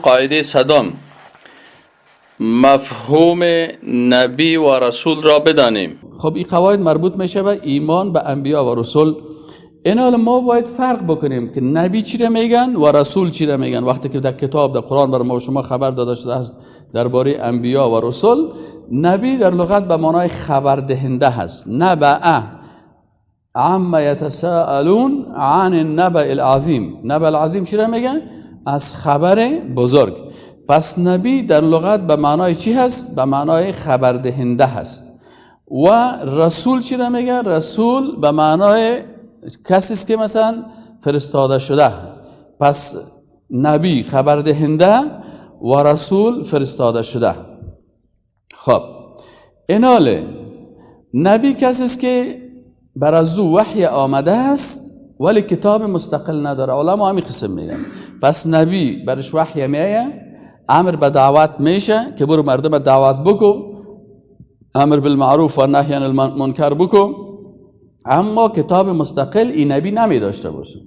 قاعده صدم، مفهوم نبی و رسول را بدانیم. خب این قواعد مربوط میشه به ایمان به انبیا و رسول. این حال ما باید فرق بکنیم که نبی چی را میگن و رسول چی را میگن. وقتی که در کتاب، در قرآن بر ما و شما خبر داده شده است درباره انبیا و رسول، نبی در لغت به معنای خبردهنده هست. نبأ عما یتساءلون عن النبأ العظیم. نبأ العظیم چی را میگن؟ از خبر بزرگ. پس نبی در لغت به معنای چی هست؟ به معنای خبردهنده هست. و رسول چی را میگن؟ رسول به معنای کسی است که مثلا فرستاده شده. پس نبی خبردهنده و رسول فرستاده شده. خب ایناله نبی کسی است که بر از او وحی آمده است ولی کتاب مستقل نداره. علما همین قسم میگن. پس نبی برش وحی میایه، امر به دعوت میشه که برو مردم دعوت بکو، امر بالمعروف و نهی عن المنکر بکو، اما کتاب مستقل این نبی نمی داشته باشه.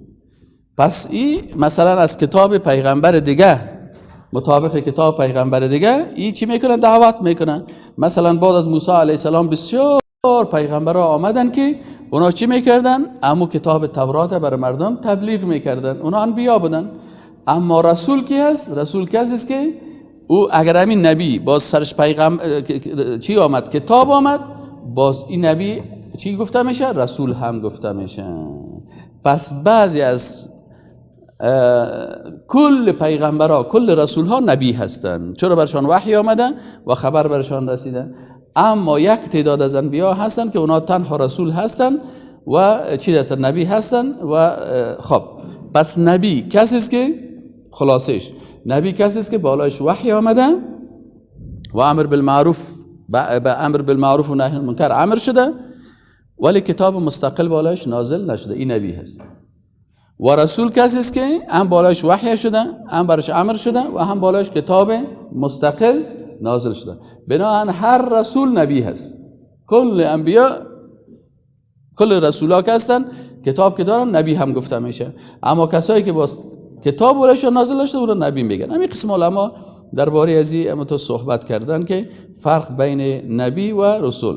پس این مثلا از کتاب پیغمبر دیگه، مطابق کتاب پیغمبر دیگه، این چی میکنن؟ دعوت میکنن. مثلا بعد از موسی علیه السلام بسیار پیغمبرها آمدن که اونا چی میکردن؟ امو کتاب تورات برای مردم تبلیغ میکردن. اونا انبیا بودن. اما رسول کی هست؟ رسول کسی است که او اگر همین نبی باز سرش پیغام چی آمد؟ کتاب آمد، باز این نبی چی گفته میشه؟ رسول هم گفته میشه. پس بعضی از کل پیغمبرها، کل رسول ها نبی هستند، چرا برشان وحی آمده و خبر برشان رسیده. اما یک تعداد از انبیا هستند که اونا تنها رسول هستند و چی هستند؟ نبی هستند. و خب پس نبی کسی است که، خلاصش، نبی کسی است که بالایش وحی آمده و امر بالمعروف، به امر بالمعروف و نهی المنکر امر شده ولی کتاب مستقل بالایش نازل نشده، این نبی هست. و رسول کسی است که هم بالایش وحی شده، هم برش امر شده و هم بالایش کتاب مستقل نازل شده. بنابراین هر رسول نبی هست. کل انبیا، کل رسولا که هستن کتاب که دارن نبی هم گفته میشه. اما کسایی که باز کتاب بالایش نازل شده او رو نبی میگن. همین قسم علما درباره از این تو صحبت کردن که فرق بین نبی و رسول.